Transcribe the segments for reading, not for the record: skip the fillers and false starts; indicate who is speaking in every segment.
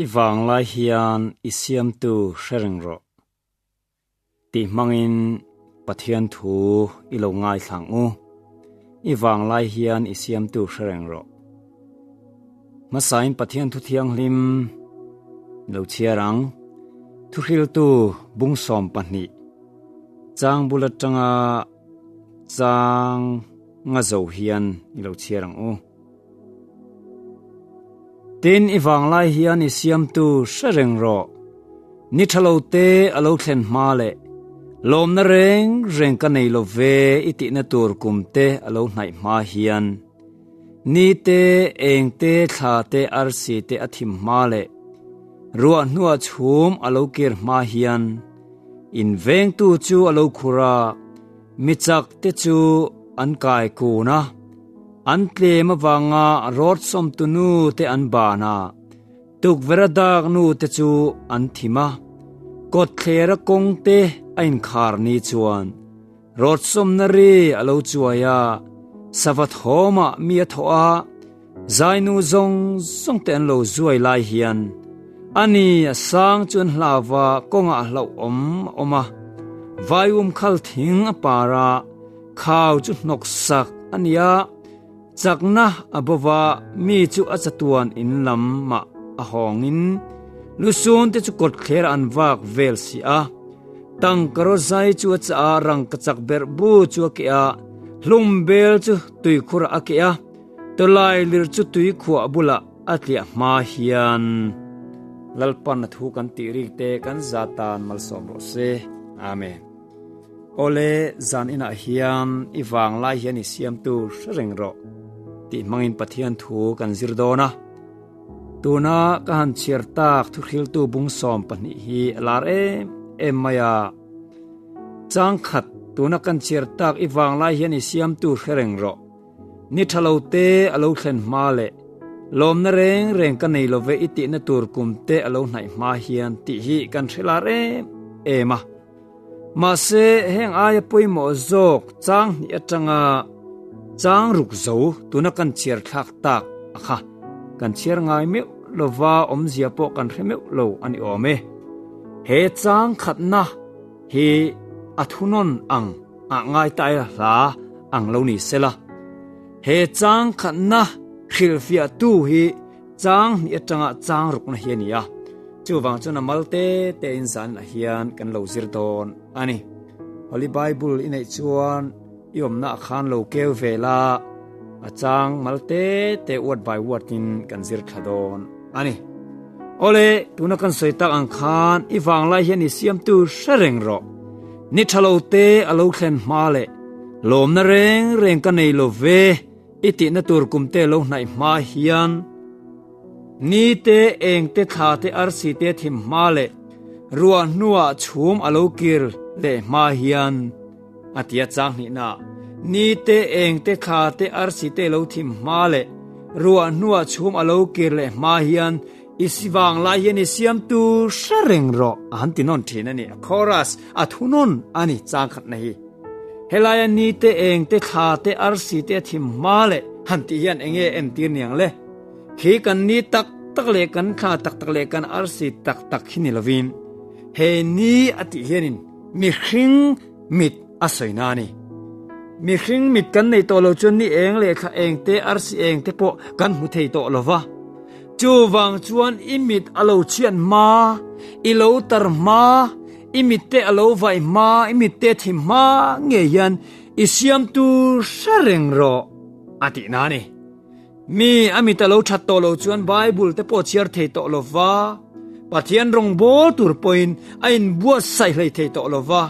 Speaker 1: I vanglai hian i siamtu hre reng rawh tih hmangin Pathian thu i lo ngaithla ang u. I vanglai hian i siamtu hre reng rawh. Hmasain Pathian thu thianghlim lo chhiar ang. Thuhriltu bung 12 chang bul atanga chang nga zo hian i lo chhiar ang u. Tin, i vanglai hian i siamtu hre reng rawh. Ni tha lo te a lo thlen hma leh lawmna reng reng ka nei lo ve i tihna tur kum te a lo hnaih hma hian ni te, eng te, thla te, arsi te a thim hma leh ruah hnuah chhum a lo kir hma hian in vengtu chu a lo khur a, mi chak te chu an kai kun a. An tlem avanga rawt sawmtu nu te an ban a, tukverh a dak nu te chu an thim a, kawtthlera kawng te a inkhar ni chuan rawt sawmna ri a lo chuai a, sava thawmah mi a thawh a, zainu zawng zawng te an lo zuai lai hian ani a sang chu an hlauva kawngah hlauhawm a awm a, vaium khal thing a par a, Khau chu hnawk sak a nia, chakna a bova mi chu a chatuan in lam mah a hawngin lusun te chu kawtthler an vak vel si a. Tangkaraw zai chu a chah a, rangkachak berh bu chu a keh a, hlum bel chu tuikhur ah a keh a, tawlai lir chu tuikhuah bulah a tliah hma hian Lalpan a thu kan tih rik te kan za tan malsawm rawh se. Amen. Awle, zan inah hian i vanglai hian i siamtu hre reng rawh tih hmangin Pathian thu kan zir dawn a. Tuna ka han chhiar tak thuhriltu bung 12 hi a lar em em mai a. Chang khat tuna kan chhiar tak i vanglai hian i siamtu hre reng rawh. Ni tha lo te a lo thlen hma leh lawmna reng reng ka nei love i tihna tur kum te a lo hnaih hma hian tih hi kan hre lar em em a. Mahse, heng aia pawimawh zawk chang hnih atanga chang ruk zo tuna kan chhiar thlak tak a kha kan chhiar ngai meuh lova awmzia pawh kan hre meuh lo a ni awm e. He chang khatna hi a thunawn ang a ngai ta ila hla ang lo ni sela. He chang khatna hrilhfiahtu hi chang hnih atanga chang rukna hi a ni a. Chuvang chuan a mal te te in zan ah hian kan lo zir dawn a ni. Holy Bible i neih chuan i awmna ah khan lo keu ve la, a chang mal te te word by word in kan zir thla dawn a ni. Awle, tuna kan sawi tak ang khan i vanglai hian i siamtu hre reng rawh. Ni tha lo te a lo thlen hma leh lawmna reng reng ka nei lo ve i tihna tur kum te lo hnaih hma hian, Ni te, eng te, thla te, arsi te thim hma leh ruah hnuah chhum a lo kir leh hma hian a ti a chang hnihna. Ni te, eng te, thla te, arsi te lo thim hma leh ruah hnuah chhum a lo kir leh hma hian i si vang lai hian i siamtu hre reng rawh a han ti nawn thin a ni. A chorus a thu nawn a ni chang khatna hi. Helaia ni te, eng te, thla te, arsi te a thim hma leh han tih hian enge entir niang le? Khi kan ni tak tak leh kan thla tak tak leh kan arsi tak tak hi ni lovin he ni a tih hianin mihring mit a sawi na a ni. Mihring mit kan nei tawh lo chuan ni eng leh thla eng te arsi eng te pawh kan hmu thei tawh lo va. Chuvang chuan i mit a lo chhiat hma, i lo tar hma, i mit te a lo vaih hma, i mit te thim hma ngei hian i siamtu hre reng rawh a tih na a ni. Mi a mit a lo that tawh lo chuan Bible te pawh chhiar thei tawh lo va, Pathian rawngbâwl tur pawhin a inbuatsaih hlei thei tawh lo va,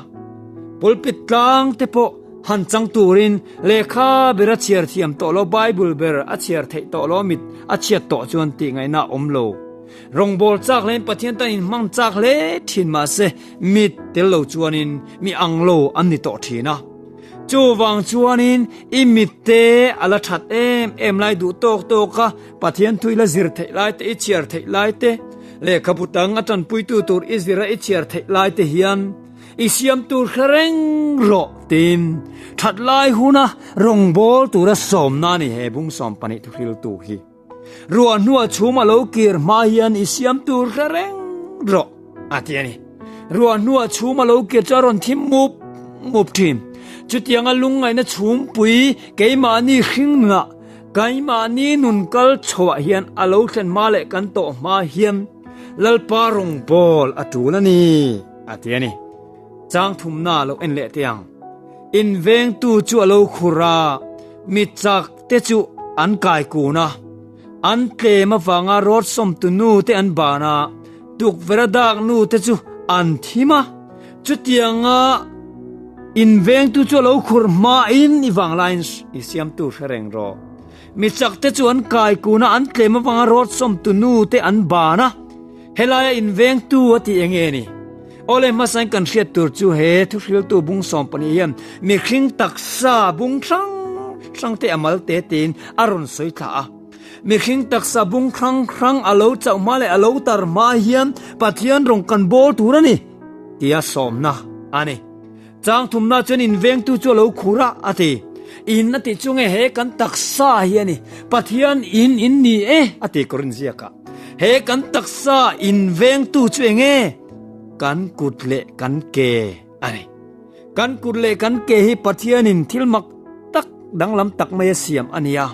Speaker 1: pulpit tlang te pawh han chang turin lehkha ber a chhiar thiam tawh lo, Bible ber a chhiar theih tawh lo, mit a chhiat tawh chuan tih ngaihna a awm lo. Rawngbâwl chak hlein Pathian tan inhmang chak hle thin mahse mit tel lo chuanin mi ang lo an ni tawh thin a. Chuvang chuanin i mitte a la that em em lai duh tawk tawk a, Pathian thu i la zir theih lai te, i chhiar theih lai te, lehkhabu tang a tanpuitu tur i zir a i chhiar theih lai te hian i siam tur hre reng rawh tiin that lai huna rawngbâwl tura sawmna a ni he bung 12 thuhriltu hi. Ruah hnua chhum a lo kir hma hian i siam tur hre reng rawh, a ti a ni. Ruah hnua chhum a lo kir chu a rawn thim mup mup thin. Chutianga lungngaihna chhumpui keimahni hring nunah, keimahni nun kal chhoah hian a lo thlen hma leh kan tawh hma hian Lalpa rawngbâwl a ṭul a ni, a ti a ni. Chang thumna lo en leh teh ang. Invengtu chu a lo khur a, mi chak te chu an kai kun a. An tlem avanga rawt sawmtu nu te an ban a, tukverh a dak nu te chu an thim a. Chutianga invengtu chu a lo khur hmain i vanglaiin i siamtu hre reng rawh. Mi chak te chu an kai kun a, an tlem avanga rawt sawmtu nu te an ban a. Helaia invengtu a tih enge ni? Awle hmasain kan hriat tur chu he thuhriltu bung 12 hian mihring taksa bung hrang hrang te a mal te tein a rawn sawi thla a. Mihring taksa bung hrang hrang a lo chauh hma leh a lo tar hma hian Pathian rawn kan bawl tur a ni tia sawmna a ni. Chang thumna chuan invengtu chu a lo khur a, a ti. In a tih chu nge he kan taksa hi a ni. Pathian in in ni e, a ti Korin ziakah. He kan taksa invengtu chu enge? Kan kut leh kan ke a ni. Kan kut leh kan ke hi Pathianin thil mak tak danglam tak mai a siam a nia.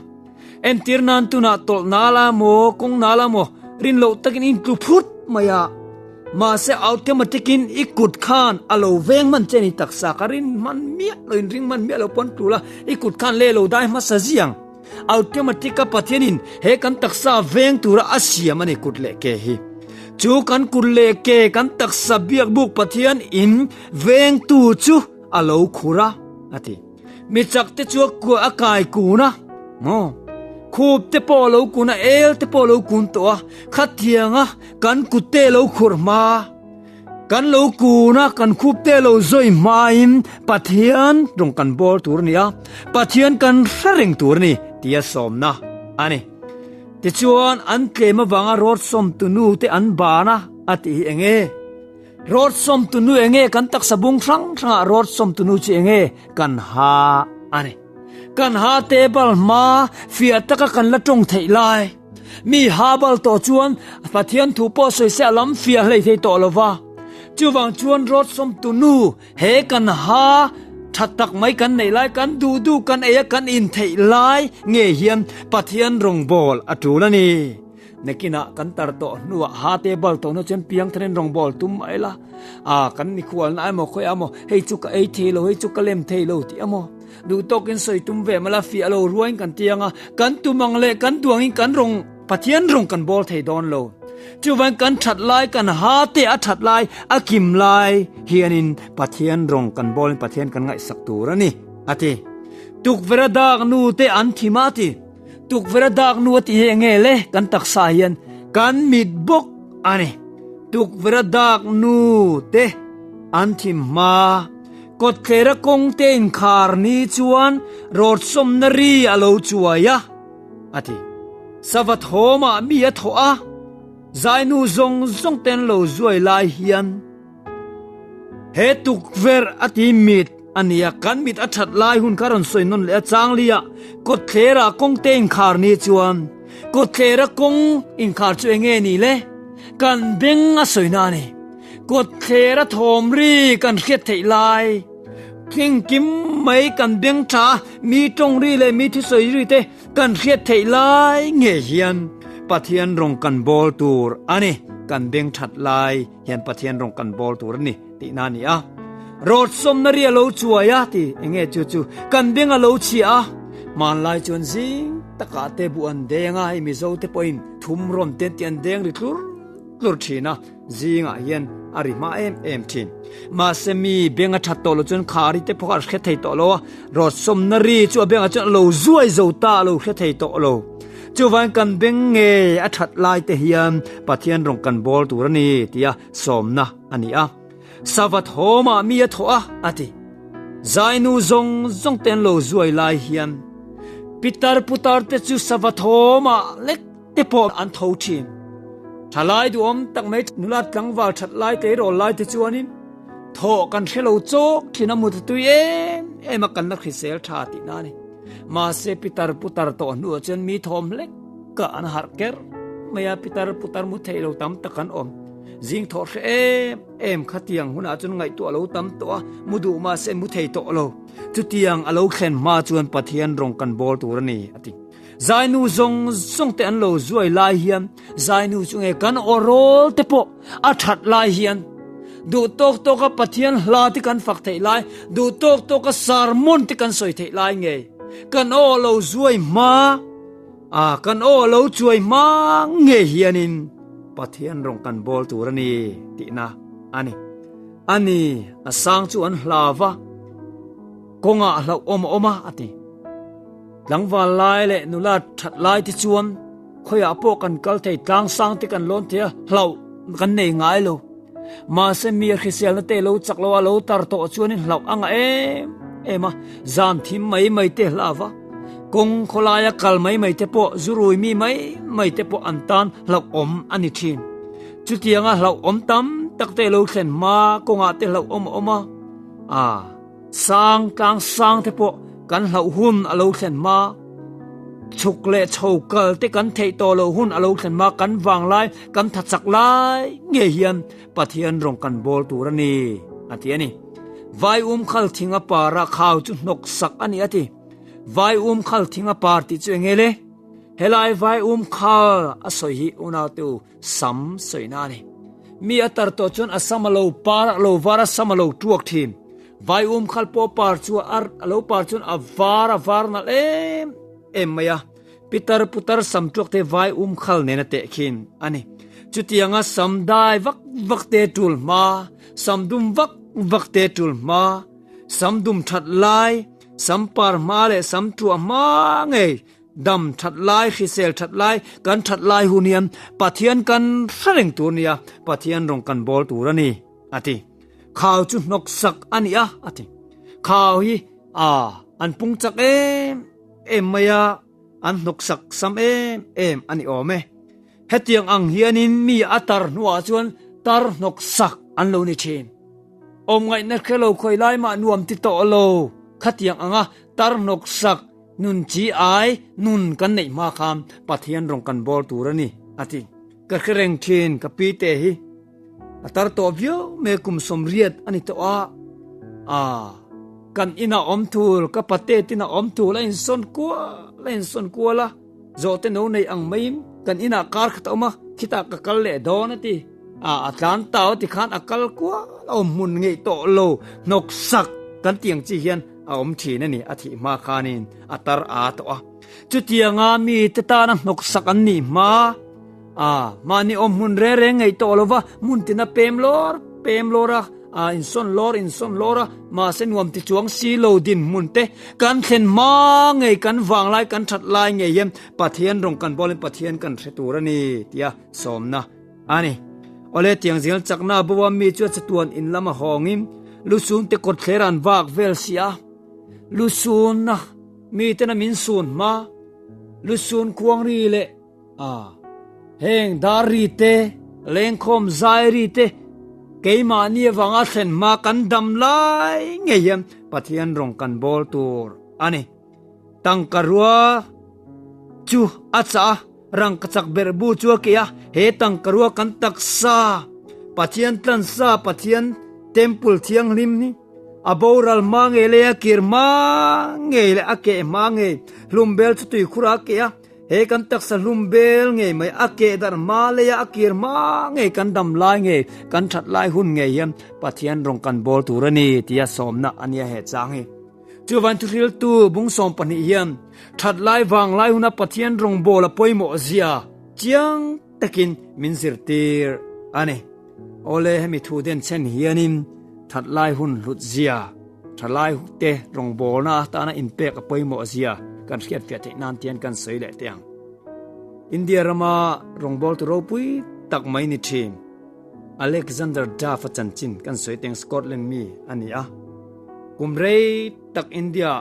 Speaker 1: Entir nan tunah tawlh nala maw, kawng nala maw, rin loh takin in tlu phut mai a. Mahse automatic-in i kut khan a lo veng hman che ni taksa ka rin hman miah lo in ring hman miah lo pawn tul a, i kut khan le lo dai hmasa ziang. Automatic-a Pathianin he kan taksa veng tura a siam a ni kut leh ke hi. Chu kan kut leh ke kan taksa biakbuk Pathian in vengtu chu a lo khur a, a ti. Mi chak te chu a kuah a kai kun a, maw? Khup te pawh a lo kun a, el te pawh a lo kun tawh a, khatianga kan kut te lo khurh hma, kan lo kun a, kan khup te lo zawi hmain Pathian rawng kan bawr tur a ni a, Pathian kan hre reng tur a ni tia sawmna a ni. Tichuan an tlem avanga rawt sawmtu nu te an ban a, a tih hi eng nge? Rawt sawmtu nu enge kan taksa bung hrang hrangah rawt sawmtu nu chu enge kan ha a ni. Kan ha te bal hma fiah taka kan la tawng theih lai. Mi ha bal tawh chuan Pathian thu pawh sawi se a lam fiah hlei thei tawh lo va. Chuvang chuan rawt sawmtu nu he kan ha tha tak mai kan neih lai kan duh duh kan ei a kan in theih lai nge hian Pathian rawngbawl a tul a ni. Nakinah kan tar tawh hnuah ha te bal tawh hnu chuan piang tharin rawngbawl tum mai la. A kan mikhualna emaw khawi emaw hei chu ka ei thei lo hei chu ka lem thei lo tih emaw duh tawkin sawi tum ve mala fiah lo ruain kan tiang a, kan tum ang leh kan duangin kan rawng Pathian rawng kan bawl thei dawn lo. Chuvain kan that lai kan ha te a that lai a kim lai hianin Pathian rawng kan bawlin Pathian kan ngaihsak tur a ni a ti. Tukverh a dak nu te an thim a ti. Tukverh a dak nu a ti hi enge le kan taksa hian kan mit bawk a ni. Tukverh a dak nu te an thim hma. Kawtthler a kawng te inkhar ni chuan rawt sawmna ri a lo chuai a, a ti. Sava thawmah mi a thawh a, zainu zawng zawng te an lo zuai lai hian he tukverh a ti mit A nia, kan mit a that lai hun kha rawn sawi nawn leh a, Changlia kawtthlerah kawng te inkhar ni chuan kawtthlera kawng inkhar chu enge ni le? Kan beng a sawi na a ni. Kawtthlera thawm ri kan hriat theih lai thlengkim mai kan beng tha a, mi tawng ri leh mi thusawi ri te kan hriat theih lai nge hian Pathian rawng kan bawl tur a ni. Kan beng that lai hian Pathian rawng kan bawl tur a ni. Tihna a ni a. Rawt sawmna ri a lo chuai a ti enge chu chu kan beng a lo chhia a. Hmanlai chuan zing takah te buh an deng a, hei Mizo te pawhin thum rawn te tih an deng ri tlur tlur thin a, zingah hian a ri hma em em thin. Mahse mi beng a that tawh lo chuan khari te pawh kha a hre thei tawh lo a, rawt sawmna ri chu a bengah chuan a lo zuai zo ta a lo hre thei tawh lo. Chuvangin kan beng ngei a that lai te hian Pathian rawng kan bawl tur a ni tia sawmna a ni a. Sava thawmah mi a thawh a, a ti. Zainu zawng zawng te an lo zuai lai hian pitar putar te chu sava thawmah lek te pawh an tho thin. Thalai duhawm tak mai nula tlangval that lai tleirawl lai te chuanin thawh kan hre lo chawk thin a, mut a tui em em a, kan la hrisel tha tihna a ni. Mahse pitar putar tawh hnuah chuan mi thawm hlek. Zingka an harh ker mai a, pitar putar mu thei lo tam tak an awm. Zing thawh hre em em khatiang hunah chuan ngaihtuah a lo tam tawh a, mu duh mahse mu thei tawh lo. Chutiang a lo thlen hma chuan Pathian rawng kan bawl tur a ni, a ti. Zainu zawng zawng te an lo zuai lai hian zainu chu nge kan aw rawl te pawh a that lai hian duh tawk tawk a Pathian hla te kan fak theih lai, duh tawk tawk a sermon te kan sawi theih lai nge kan aw lo zuai hma a kan aw lo chuai hma nge hianin Pathian rawng kan bawl tur a ni tihna a ni. Ani a sang chu an hlau va, kawngah hlauh awm a awm a, a ti. Tlangval lai leh nula that lai te chuan khawiah pawh kan kal thei, tlang sang te kan lawn thei a, hlauh kan nei ngai lo. Mahse mi a hriselna te lo chak lo a, lo tar tawh chuanin hlauh a ngah em em a, zan thim mai mai te hla va, kawng khawlaia kal mai mai te pawh zurui mi mai mai te pawh an tan hlauhawm a ni thin. Chutianga hlauhawm tam tak te lo thlen hma kawngah te hlauhawm a awm a, a. Sang tlang sang te pawh kan hlauh hun a lo thlen hma, chhuk leh chho kal te kan theih tawh loh hun a lo thlen hma kan vang lai, kan tha chak lai ngei hian Pathian rawng kan bawl tur a ni, a ti a ni. Vai um khal thing a par a khau chu hnawk sak a ni a ti. Vai um khal thing a par tih chu eng nge le? Helai vai um khal a sawi hi unau-te u sam sawina a ni. Mi a tar tawh chuan a sam a lo par a lo var a sam a lo tuak thin. Vai um khal pawh par chu a a lo par chuan a var a var nalh em em mai a. Pitar putar sam tuak te vai um khal nen a teh khin a ni. Chutianga sam dai vak vak te tul hma, sam dum vak vak te tul hma, sam dum that lai, sam par hma leh sam tuah hma ngei Dam that lai, hrisel that lai, kan that lai hun hian Pathian kan hre reng tur nia, Pathian rawng kan bawl tur a ni, a ti. Khau chu hnawk sak a ni a, a ti. Khau hi a an pung chak em em mai a, an hnawk sak sam em em a ni awm e. Hetiang ang hianin mi a tar hnuah chuan tar hnawk sak an lo ni thin. Awm ngaihna hre lo khawi lai mah nuam ti tawh lo, khatiang anga tar hnawk sak Nun chi ai nun kan neih hma khan Pathian rawng kan bawl tur a ni, a ti. Ka hre reng thin ka pi te hi a tar tawh viau mai kum 80 a ni tawh a, a kan inah awm thul ka pate tinah awm thul a insawn kual a insawn kual a, zawhte no nei ang maiin kan inah kar khat a awm a, khitah ka kal leh dawn a ti. A a tlan tau a ti khan a kal kual a awm hmun ngeih tawh lo hnawk sak kan tih ang chi hian a awm thin a ni, a thih hma khanin a tar a tawh a. Chutianga mite tana hnawk sak an nih hma a, mahni awm hmun reng reng ngeih tawh lo va, hmun tina pem lawr pem lawr a, a insawn lawr insawn lawr a, mahse nuam ti chuang si lo dinhmun te kan thlen hma ngei kan vanglai kan that lai ngei hian Pathian rawng kan bawlin Pathian kan hre tur a ni tia sawmna a ni. Awle tiang zel chakna bo a mi chu a chatuan in lam a hawngin lusun te kawt thler an vak vel si a. Lusun a mi ten a min sun hma lusun khuang ri leh a heng dar ri te lengkhawm zai ri te keimahni avanga thlen hma kan dam lai ngei hian Pathian rawng kan bawl tur a ni. Tangka rua chu a chah a. Rangka chak ber bu chu a ke a, he tangkarua kan taksa, Pathian tlansa, Pathian temple thianghlim hi a boral hma ngei leh a kir hma ngei leh a keh hma ngei, hlumbel chu tuikhur ah a keh a, he kan taksa hlumbel ngei mai a keh darh hma leh a kir hma ngei kan dam lai ngei, kan that lai hun ngei hian Pathian rawng kan bawl tur a ni tia sawmna a nia he chang hi. Chuvan thuhriltu bung 12 hian that lai vang lai huna Pathian rawngbawl a pawimawh zia chiang takin min zirtir a ni. Awle hemi thu den chen hianin that lai hun hlut zia, tha lai te rawngbawlna atana inpek a pawimawh zia kan hriat fiah theih nan tian kan sawi leh teh ang. India rama rawngbawltu ropui tak mai ni thin. Alexander Duff a chanchin kan sawi teng Scotland mi a ni a. Kum rei tak India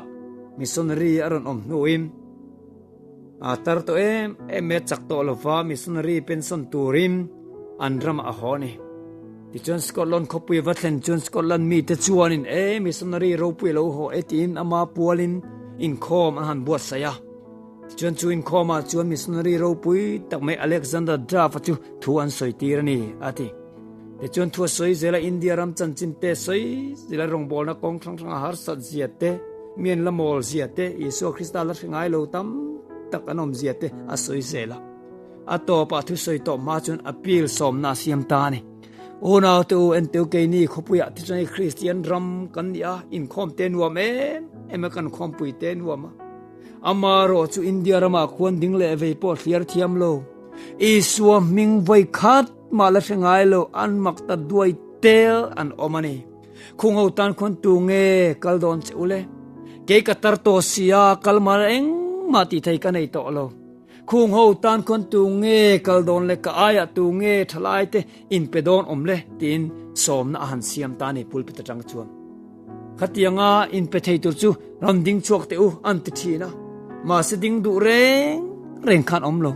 Speaker 1: missionary a rawn awm hnuin a tar tawh em em e chak tawh lova missionary pension turin an ramah a haw a ni. Tichuan Scotland khawpui va thlen chuan Scotland mite chuanin e missionary ropui a lo haw e tiin ama pualin inkhawm an han buatsaih a. Tichuan chu inkhawmah chuan missionary ropui tak mai Alexander Duff-a chu thu an sawi tir a ni, a ti. Tichuan thu a sawi zel a, India ram chanchin te sawi zel a, rawngbawlna kawng hrang hranga harsat zia te, mi an la mawl zia te, Isua Krista la hre ngai lo tam tak an awm zia te a sawi zel a. A tawpah thu sawi tawh hma chuan appeal sawmna a siam ta a ni. Unau te u, enteu keini khawpuiah te chuan hei Kristian ram kan ni a, inkhawm te nuam em em a, kan khawmpui te nuam a. Amarawh chu India ramah khuan ding leh vei pawh thliar thiam lo. Isua hming vawi khat mah la hre ngai lo, an mak ta duai tel an awm a ni. Khung ho tan khuan tu nge kal dawn che u le? Kei ka tar tawh sia, kal mah engmah tih thei ka nei tawh lo. Khung ho tan khuan tu nge kal dawn le, ka aiah tu nge thalai te inpe dawn awm le tiin sawmna a han siam ta a ni pulpit atang chuan. Khatianga inpe thei tur chu rawn ding chhuak teh u an ti thin a, mahse ding duh reng reng khan awm lo.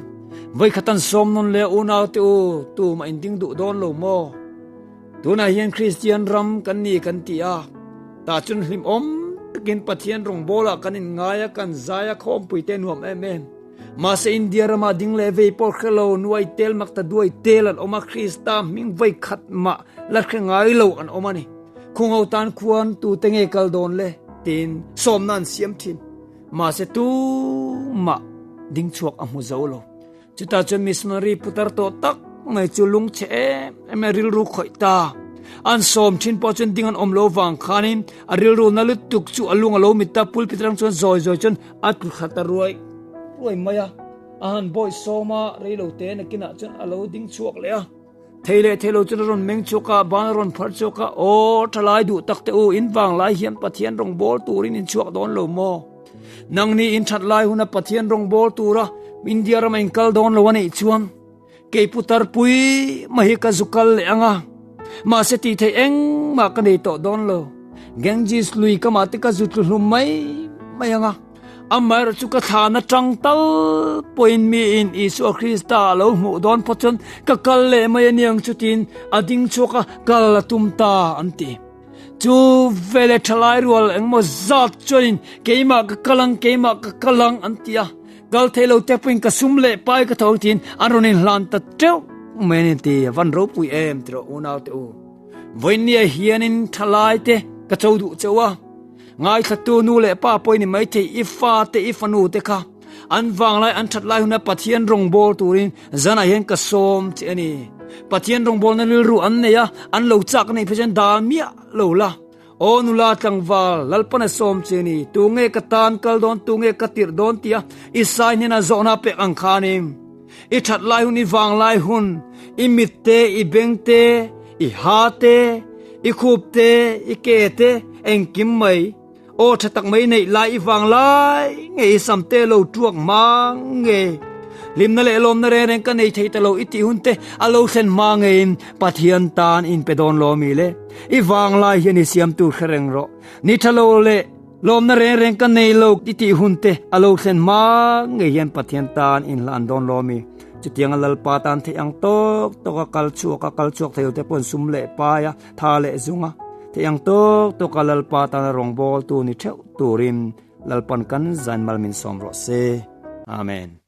Speaker 1: Vawikhat an sawm nawn le unau te u, tumah in ding duh dawn lo maw? Tunah hian Kristian ram kan ni kan ti a, tah chuan hlimawm takin Pathian rawngbawlah kan inngai a, kan zai a, khawmpui te nuam em em. Mahse India ramah ding leh vei pawh hre lo, nuai tel mak ta duai tel an awm a, Krista hming vawi khat mah la hre ngai lo an awm a ni. Khung ho tan khuan tute nge kal dawn le? tiin sawmna an siam thin. Mahse tumah ding chhuak a hmu zo lo. Chutah chuan missionary putar tawh tak mai chu lungchhe em em a rilru khawih ta. An sawm thin pawh chuan ding an awm lo vang khanin a rilru na lutuk chu a lung a lo mit ta, pulpit atang chuan zawi zawi chuan a tlu thla ta ruai ruai mai a. A han bawih sawm a, reilo te nakinah chuan a lo ding chhuak leh a. Thei leh thei lo chuan a rawn meng chhuak a, ban a rawn phar chhuak a, Aw, thalai duh tak teh u, in vang lai hian Pathian rawn bawl turin in chhuak dawn lo maw? Nangni in that lai huna Pathian rawn bawl tura India rama in kal dawn lo a nih chuan kei putar pui mai hi ka zu kal leh ang a, mahse tih theih engmah ka nei tawh dawn lo. Ganges lui kamah te ka zu tlu hlum mai mai ang a. Amaherawh chu ka thlan atang tal pawhin miin Isua Krista a lo hmuh dawn phawt chuan ka kal leh mai a niang chutin a ding chhuak a, kal a tum ta an ti. Chu veleh thalai rual engmaw zat chuanin keimah ka kal ang, keimah ka kal ang an ti a, kal thei lo te pawhin ka sum leh pai ka tho ang tiin an rawn inhlan ta teuh mai a ni ti. A van ropui em tiraw unaute u. Vawinia hianin thalai te ka cho duh cheu a. Ngaithlatu nu leh pa pawh i ni maithei, i fate, i fanu te kha an vanglai an that lai huna Pathian rawngbâwl turin zanah hian ka sawm che a ni. Pathian rawngbâwlna rilru an nei a, an lo chak a nih phei chuan dal miah lo la. Aw nula tlangval, Lalpan a sawm che a ni, tunge ka tan kal dawn, tunge ka tirh dawn tia i sai hnena zawhna pek ang khanin i that lai hun, i vanglai hun, i mit te, i beng te, i ha te, I khup te, i ke te, engkim mai, aw tha tak mai neih lai i vang lai nge i sam te lo tuak hma nge? Hlimna leh lawmna reng reng ka nei thei ta lo i tih hun te a lo thlen hma ngeiin Pathian tan in pe dawn lo mi le? I vang lai hian i siam tur hre reng rawh. Ni tha lo leh lawmna reng reng ka nei lo i tih hun te a lo thlen hma ngei hian Pathian tan in hlan dawn lo mi? Chutianga Lalpa tan theih ang tawk tawk a kal chhuak a, kal chhuak thei te pawhin sum leh pai a, tha leh zung a, theih ang tawk tawk a Lalpa tana rawngbawltu ni theuh turin Lalpan kan zain mal min sawm rawh se. Amen.